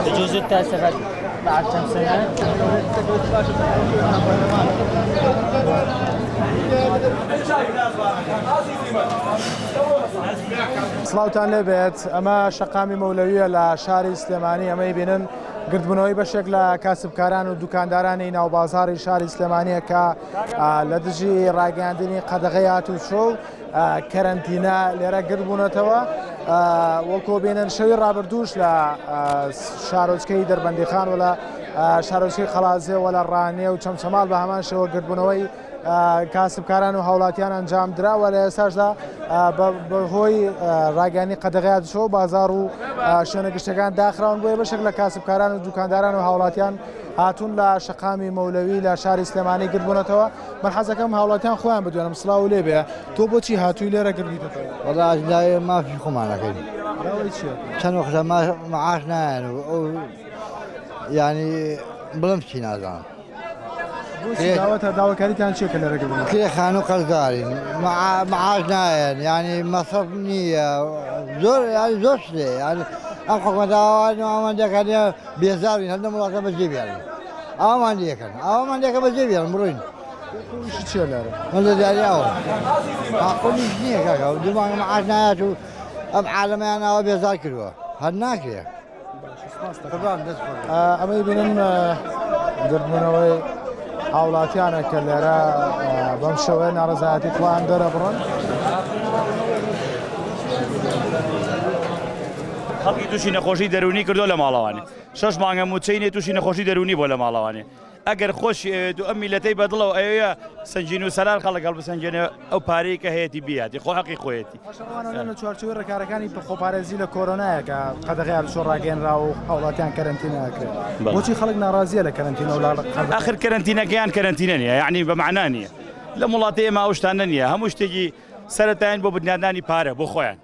بجوز التاسع بعد كم سنة سڵاوتان لێبێت ئەمە شەقامی مەولەویە لە شاری سلێمانی ئەمەی بینن گردبوونەوەی بەشێک لە کاسبکاران و دوکاندارانی ناوبازاری شاری سلێمانیە کە لە دژی ڕاگەیاندنی قەدەغەی هاتوچۆ و کەرەنتینە لێرە گردبوونەتەوە وەکۆ بێنن شەوی ڕابردووش لە شارۆچکەی دەربەندیخان و لە شارۆچکەی قەڵازێ وە لە ڕانێ و چەمچەماڵ بە هەمان شێوە گردبوونەوەی کاسبکاران و هاوڵاتیان ئەنجام دراوە لە ئێستاشدا بەهۆی ڕاگەیانی قەدەغەی هاتوچۆ بازار و شوێنە گشتەکان داخراون بۆیە بەشێک لە کاسبکاران و دوکانداران و هاوڵاتیان هاتوون لە شەقامی مەولەوی لە شاری سلێمانی گردبوونەتەوە من حەزەکەم هاوڵاتیان خۆیان بدوێنم سڵاو لێ بێ تۆ بۆچی هاتووی لێرە گردبوویتەوە؟ وەڵا داوای مافی خۆمان ئەکەین داوای چیە؟ چەند وەختە معاش نایەن و ئەو یانی بڵێم چی نازانم داوەتە داواکاریتان چیە کە لێرە گردبوونەتەوە؟ کرێ خانوو قەرزارین معاش نایەن یانی مەسرەف نییە زۆر یانی زۆر شتێ یانی ئەم حکومەتە ئەوان دەکات بێزارین هەر لەم وڵاتە بەجێ بێڵین ئاوامان لێکەن ئاوامان لێکە بەجێ بێڵن بڕۆین ئیشی چیە لێرە؟ من لە داریاوە خۆمیش نییە کاکە دوو مانگە معاش نایات و ئەم عالەمەیان ئاوا بێزار کردووە هەر ناکرێ قوربان دەست خۆش ئەمەی بینن گردبوونەوەی هاوڵاتیانە کە لێرە بەم شێوەیە ناڕەزایەتی خۆیان دەرەبڕن. خەڵکی تووشی نەخۆشی دەروونی کردووە لە ماڵەوانێ شەش مانگە مووچەی نیە تووشی نەخۆشی دەروونی بۆ لە ماڵەوانێ ئەگەر خۆشی ئەوێت و ئەم میلەتەی بەدڵەوە ئەوەیە سەنگین و سەلار خەڵک هەڵبسەنگێنێ ئەو پارەی کە هەیەتی بیاتی خۆ حەقی خۆیەتی. ئەوانە لە چوارچێوەی ڕێکارەکانی خۆپارێزی لە کۆرۆنایە کە قەدەغەی هاتوچۆ ڕاگەیەنرا و هاوڵاتیان کەرەنتینە ئەکرێن. بۆچی خەڵک ناڕازییە لە کەرەنتینە و لە قەدەغە؟ ئاخر کەرەنتینەکەیان کەرەنتینە نییە یەعنی بە مەعنا نییە لەم وڵاتەی ئێمە ئەو شتانە نییە هەموو شتێکی سەرەتایین بۆ بنیادنانی پارە بۆ خۆیان.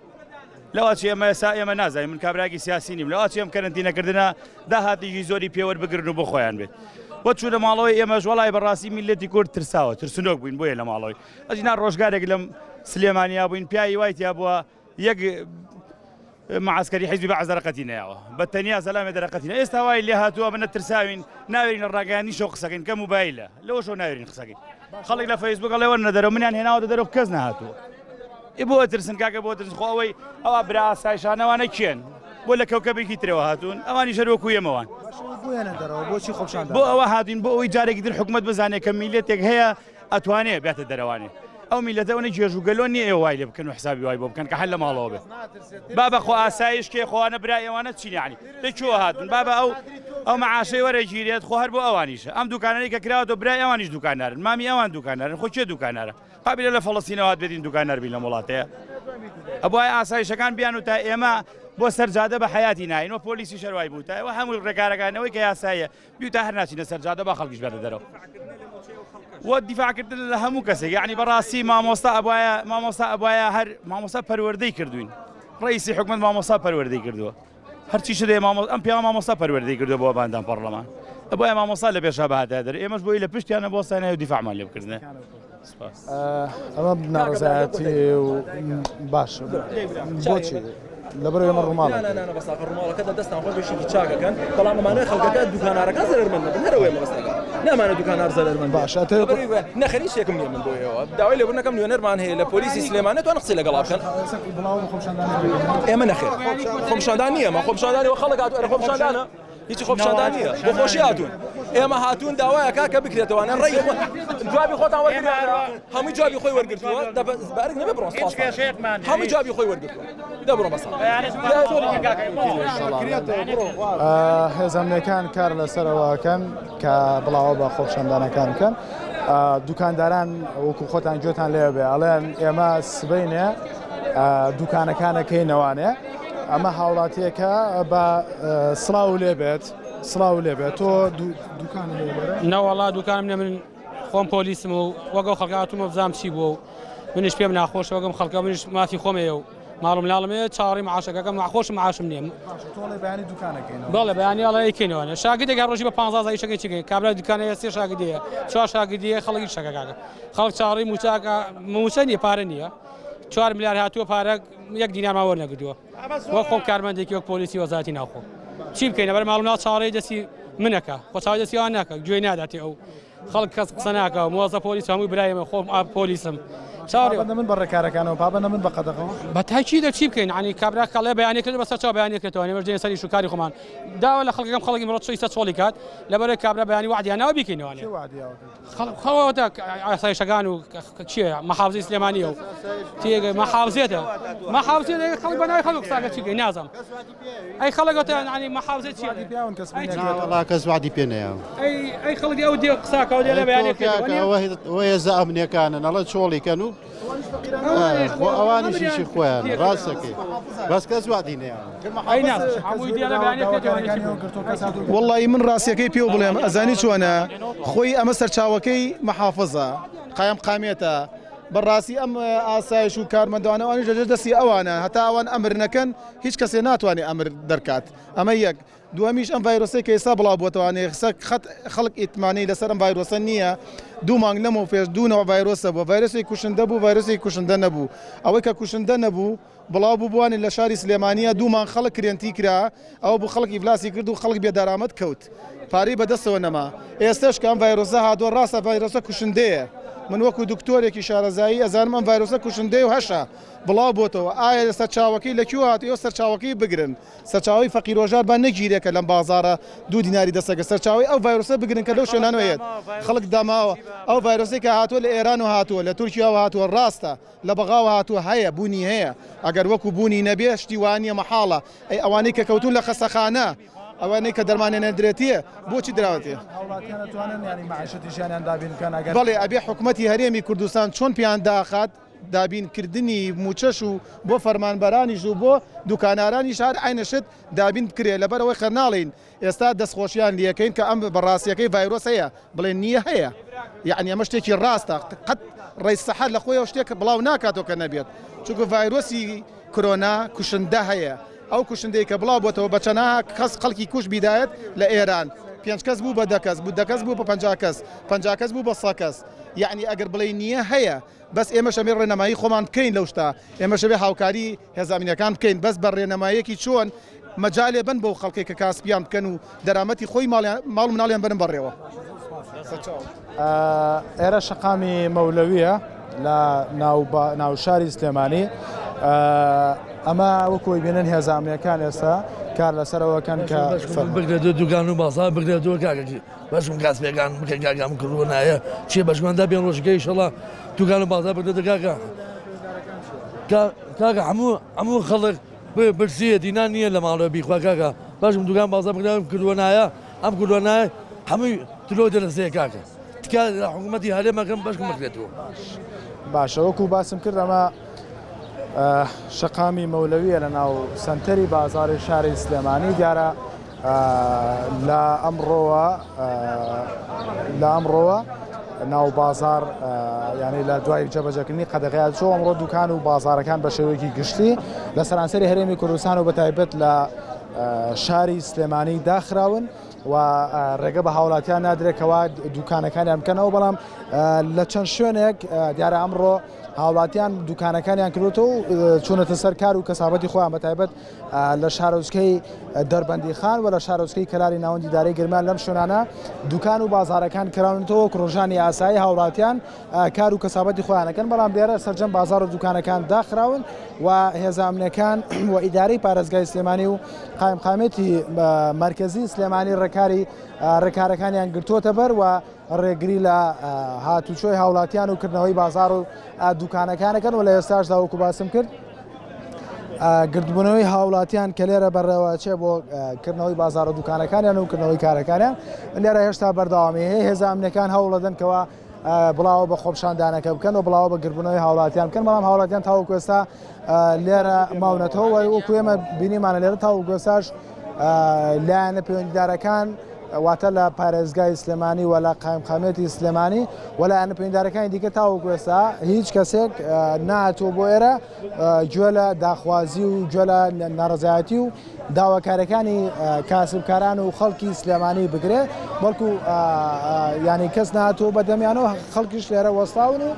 لەوەچی ئێمە ئێستا ئێمە نازانین من کابراکی سیاسی نیم لەوەچی ئەم کەرەنتینەکردنە داهاتێکی زۆری پێوەر بگرن و بۆ خۆیان بێت بۆ چوونە ماڵەوەی ئێمەش وەڵای بەڕاستی میللەتی کورد ترساوە ترسنۆک بووین بۆیە لە ماڵەوەی ئەجینا ڕۆژگارێک لەم سلێمانیا بووین پیاوی وای تیا بووە یەک معسکەری حیزبی بەعس دەرەقەتی نەیاوە بە تەنیا زەلامێ دەرەقەتی نە ئێستا وای لێ هاتووە منە ترساوین ناوێرین لە ڕاگەیاندنی شەو قسەکەین کە موبایلە لەوەشەوە ناوێرین قسەکەین خەڵک لە فەیسبوک ئەڵێ وەرنە دەرەوە منیان هێناوەتە دەرەوە کەس نەهاتووە ئێ بۆ ئەترسن کاکە بۆ ئەترسن خۆ ئەوەی ئەوە برا ئاسایشانەوانە کێن بۆ لە کەوکەبێکی ترەوە هاتوون ئەوانی شەر وەکو ئێمەوان بۆیانە دەرەوە بۆچی خۆپشاندان بۆ ئەوە هاتوین بۆ ئەوەی جارێکی تر حکومەت بزانێت کە میلەتێک هەیە ئەتوانێ بێتە دەرەوانێ ئەو میلەتە ئەوەنە گێژ و گەلۆ نییە ئێوە وای لێ بکەن و حسابی وای بۆ بکەن کە هەر لە ماڵەوە بێت بابە خۆ ئاسایش کێ خۆوانە برا ئێوانە چین یعنی لە کوێوە هاتوون بابە ئەو ئەو معاشەی وەرەگیرێت خۆ هەر بۆ ئەوانیشە ئەم دوکانانەی کە کراوەتەوە برای ئەوانیش دوکاندارن مامی ئەوان دوکاندارن خۆ کێ دوکاندارە قابلە لە فەڵەستینەوە هات بێتین دوکاندار بین لەم وڵاتەیە ئەبوایە ئاسایشەکان بیان و تا ئێمە بۆ سەر جادە بە حیاتی ناین و پۆلیسی شەروای بوو تا ئێوە هەموو ڕێکارەکانەوەی کە یاساییە بیو تا هەر ناچینە سەر جادە با خەڵکیش بێتە دەرەوە و دیفاعکردن لە هەموو کەسێک یعنی بەڕاستی مامۆستا ئەبواە مامۆستا ئەبواە هەر مامۆستا پەروەردەی کردوین ڕئیسی حکومت مامۆستا پەروەردەی کردووە هەرچی شت هەیە مامۆستا ئەم پیاوە مامۆستا پەروەردەی کردووە بۆ باندان پەڕلەمان ئەبوایە مامۆستا لە پێشا بهاتایە دەر ئێمەش بۆی لە پشتیانە بۆستانە و دیفاعمان لێ بکردنە سپاس. ئەمە ناڕەزایەتی و باش بۆچی لەبەر ئێمە ڕووماڵ نا نا نا بەس ئاخر ڕووماڵەکە دە دەستان خۆش بێشێکی چاکەکەن بەڵام ئەمانە خەڵکەکە دوکانارەکان زەرەرمەند نەبن هەر ئەوەیە مەبەستەکە نامانە دوکانار زەرەرمەند باشە ئەتەوێ لەبەر نەخێر هیچ شتێکم نییە من بۆ ئێوە داوای لێبوردن ئەکەم نوێنەرمان هەیە لە پۆلیسی سلێمانی توان قسەی لەگەڵا بکەن ئێمە نەخێر خۆپیشاندان نییە ئەمە خۆپیشاندانی وە خەڵک هاتوو ئەرێ خۆپیشاندانە هیچی خۆپیشاندان نییە بۆ خۆشی هاتوون ئێمە هاتوون داوایەکە کە بکرێتەوە ڕێی جوابی خۆتان وەرگرتووە هەمووی جوابی خۆی وەرگرتووە بەرگ نەبێ بڕۆن هەمووی جوابی خۆی وەرگرتووە دەبڕۆ بەسە هێزەمنەکان کار لەسەرەوەکەن کە بڵاوە بە خۆپیشاندانەکان بکەن دوکانداران وەکو خۆتان گوێتان لێ بێ ئەڵێن ئێمە سبینێ دوکانەکانەکەینەوانێ ئەمە هاوڵاتیەکە بە سڵاو لێ بێت سڵاو لێ بێت تۆ دوکان نەوەڵا دوکانم نە من خۆم پۆلیسم و وەگەو خەڵکە هاتوومە بزانم چی بووە و منیش پێم ناخۆشە وەگەم خەڵکە منیش مافی خۆمەیە و ماڵم لاڵم هەیە چاوەڕێی معاشەکەکەم خۆشم معاشم نییە بەڵێ بەیانی ئەڵێ ئەیکەینەوە شاگردێک هەر ڕۆژی بە 15 هەزار ئیشەکەی چی کەین کابرا دوکانە هەیە سێ شاگردی هەیە چوار شاگردی هەیە خەڵک ئیش ئەکا کاکە خەڵک چاوەڕێی مووچە ئەکا مووچە نییە پارە نییە. چوار ملیار هاتووە پارە یەک دینارمان وەرنەگردووە وەک خۆم کارمەندێکی وەک پۆلیسی وەزارەتی ناوخۆ چی بکەین لەبەر ماڵ و مناڵ چاوەڕێی دەستی منەکە خۆ چاوەڕێی دەستی ئەوان ناکە گوێی ناداتێ ئەو خەڵک کەس قسە ناکە و مۆزە پۆلیس هەمووی برای من خۆم ئا پۆلیسم چاوەڕێ پابەندە من بە ڕێکارەکانەوە پابەندە من بە قەدەغەوە بە تاکید چی بکەین عنی کابرا کەڵێ بەیانی کرد بەسەر چاو بەیانی کرێتەوە ئێمەش دێنە سەر ئیش و کاری خۆمان داوا لە خەڵکەکەم خەڵکی ئیمڕۆ چۆیسە چۆڵی کات لەبەرئەوەی کابرا بەیانی وەعدیان ناوە بیکەینەوە کێ وەعدی یاوە خەڵک ئاسایشەکان و چیە مەحافزی سلێمانیە و تێگە مەحافزێتە مەحافزێت خەڵک بەناوی خەڵک قساکە چی بکەین نازانم ئەی خەڵک ینی مەحافزێت چیە وەڵا کەس وعدی پێ نەیاوە ئەی خەڵکی ئەو دێ قساکە دێ لە بەیانێک ئەوە هێزە ئەمنیەکانن ئەڵێ چۆڵی کەن و خۆ ئەوانیشیشی خۆیان ڕاستەکەی بەس کەس وعدی نەیاوە وەڵی من ڕاستیەکەی پێو بڵێم ئەزانی چۆنە خۆی ئەمە سەرچاوەکەی محافزە قایم قامێتە بەڕاستی ئەم ئاسایش و کارمەندانە ئەوانیش لەژێر دەستی ئەوانە هەتا ئەوان ئەمر نەکەن هیچ کەسێ ناتوانێت ئەمر دەرکات ئەمە یەک دووەمیش ئەم ڤایرۆسەی کە ئێستا بڵاو بووەتەوانێ خسە خەت خەڵک ئیتمانەی لەسەر ئەم ڤایرۆسە نییە دوو مانگ لەمەو پێش دوو نەوە ڤایرۆسە بووە ڤایرۆسێکی کوشندە بوو ڤایرۆسێکی کوشندە نەبوو ئەوەی کە کوشندە نەبوو بڵاو بووبووانێ لە شاری سلێمانییە دوو مانگ خەڵک کرێنتی کرا ئەوە بوو خەڵک ئیفلاسی کرد و خەڵک بێ دەرامەت کەوت پارەی بەدەستەوە نەما ئێستەش کە ئەم ڤایرۆسە هاتووە ڕاستە ڤایرۆسە کوشندەیە من وەکو دکتۆرێکی شارەزایی ئەزانم ئەم ڤایرۆسە کوشندەیە و هەشە بڵاو بۆتەوە ئایا سەرچاوەکەی لە کوێ هاتووە ئێوە سەرچاوەکەی بگرن سەرچاوەی فەقیرۆژار با نەگیرێ کە لەم بازاڕە دوو دیناری دەستەکە سەرچاوەی ئەو ڤایرۆسە بگرن کە لەو شوێنانەوە یەت خەڵک داماوە ئەو ڤایرۆسەی کە هاتووە لە ئێرانەوە هاتووە لە تورکیاوە هاتووە ڕاستە لە بەغاوە هاتووە هەیە بوونی هەیە ئەگەر وەکو بوونی نەبێ شتی وا نییە مەحاڵە ئەی ئەوانەی کە کەوتوون لە خەسەخانە ئەوانەی کە دەرمانیان نەدرێتیە بۆچی دراوەتێ؟ هاوڵاتیان ئەتوانن یانی مەعیشەتی ژیانیان دابین بکەن ئەگەر بەڵێ ئەبێ حکومەتی هەرێمی کوردستان چۆن پێیان داخات دابین کردنی موچەش و بۆ فەرمانبەرانیش و بۆ دوکانارانیش هەر عەینە شت دابین بکرێ لەبەر ئەوەی خەر ناڵێین ئێستا دەستخۆشیان لەکەین کە ئەم بە ڕاستیەکەی ڤایرۆس هەیە بڵێن نییە هەیە یعنی ئەمە شتێکی ڕاستە قەت ڕێی سەحەر لە خۆیەوە شتێک بڵاو ناکاتەوە کە نەبێت چونکە ڤایرۆسی کرۆنا کوشندە هەیە ئەو کوشندەی کە بڵاو بۆتەوە بە چەناها کەس خەڵکی کوش بیدایەت لە ئێران پێنج کەس بوو بە دە کەس بوو دە کەس بوو بە 50 کەس 50 کەس بوو بە 100 کەس یعنی ئەگەر بڵێ نییە هەیە بەس ئێمەش ئەبێ ڕێنمایی خۆمان بکەین لەو شتە ئێمەش ئەبێ هاوکاری هێزە ئەمنیەکان بکەین بەس بە ڕێنماییەکی چۆن مەجالێ بن بۆ خەڵکێک کە کاسپیان بکەن و دەرامەتی خۆی ماڵیان ماڵ و مناڵیان بەرن بەڕێوە. ئێرە شەقامی مەولەویە لە ناو شاری سلێمانی ئەمە وەکۆی بینن هێزامنیەکان ئێستا کار لەسەرەوەکەن کە بگرێت دوگان و بازار بگرێت دووە کاکەکی بەشم کاسپەکان بکە کاکە ئەم کڕوە نایە چیە بەشماندا بێن ڕۆژگە ئیشەڵا دوکان و بازار بگرێتە کاکە کاکە هەموو هەموو خەڵک برسیە دینان نییە لە ماڵەوە بیخوا کاکە باشم دوکان بازار بگرێت ئەم کردوە نایە ئەم کردوە نایە هەمووی تلۆ دەرسەیە کاکە تکا لە حکوومەتی هەرێمەکەم بەشکم بکرێتەوە باشە وەکو باسم کرد ئەمە شەقامی مەولەویە لە ناو سنتەری بازاری شاری سلێمانی دیارە لە ئەمڕۆوە لە ئەمڕۆوە ناو بازار یعنی لە دوای جەبەجەکردنی قەدەغەیە چۆ ئەمڕۆ دوکان و بازارەکان بە شێوەیەکی گشتی لە سەرانسەری هەرێمی کوردستان و بەتایبەت لە شاری سلێمانی داخراون و ڕێگە بە هاوڵاتیان نادرێت کەوا دوکانەکانیان بکەنەوە بەڵام لە چەند شوێنێک دیارە ئەمڕۆ هاوڵاتیان دوکانەکانیان کردوەوە و چوونەتە سەر کار و کەسابەتی خۆیان بەتایبەت لە شارۆچکەی دەربەندیخان و لە شارۆچکەی کەلاری ناوەندی دارەی گەرمیان لەم شوێنانە دوکان و بازارەکان کراونەتەوە وەک ڕۆژانی ئاسایی هاوڵاتیان کار و کەسابەتی خۆیانەکەن بەڵام لێرە سەرجەم بازار و دوکانەکان داخراون و هێزە ئەمنیەکان و ئیدارەی پارێزگای سلێمانی و قایمقامێتی مەرکەزی سلێمانی ڕێکاری ڕێکارەکانیان گرتووەتە بەر و ڕێگری لە هاتوچۆی هاوڵاتیان و کردنەوەی بازار و دوکانەکانەکەن و لە ئێستاشدا وەکو باسم کرد گردبوونەوەی هاوڵاتیان کە لێرە بەڕێوەچێ بۆ کردنەوەی بازار و دوکانەکانیان و کردنەوەی کارەکانیان لێرە هێشتا بەردەوامی هەیە هێزە ئەمنیەکان هەوڵەدەن کەوا بڵاوە بە خۆپشاندانەکە بکەن و بڵاوە بە گربوونەوەی هاوڵاتیان بکەن بەڵام هاوڵاتیان تاوەکو ئێستا لێرە ماونەتەوە وەکو ئێمە بینیمانە لێرە تاوەکو ئێستاش لایەنە پەیوەندیدارەکان واتە لە پارێزگای سلێمانی و لە قایمقامیەتی سلێمانی و لایەنە پەیوەندیدارەکانی دیکە تاوەکو ئێستا هیچ کەسێک نەهاتووە بۆ ئێرە گوێ لە داخوازی و گوێ لە ناڕەزایەتی و داواکاریەکانی کاسبکاران و خەڵکی سلێمانی بگرێ بەڵکو ینی کەس ناتوە بە دەمیانەوە خەڵکیش لێرە وەستاون و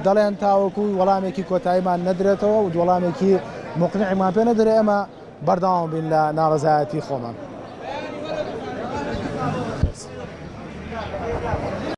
دەڵێن تاوەکو وەڵامێکی کۆتاییمان نەدرێتەوە و وەڵامێکی مقنعیمان پێ نەدرێ ئێمە بەردەوام بین لە ناڕەزایەتی خۆمان.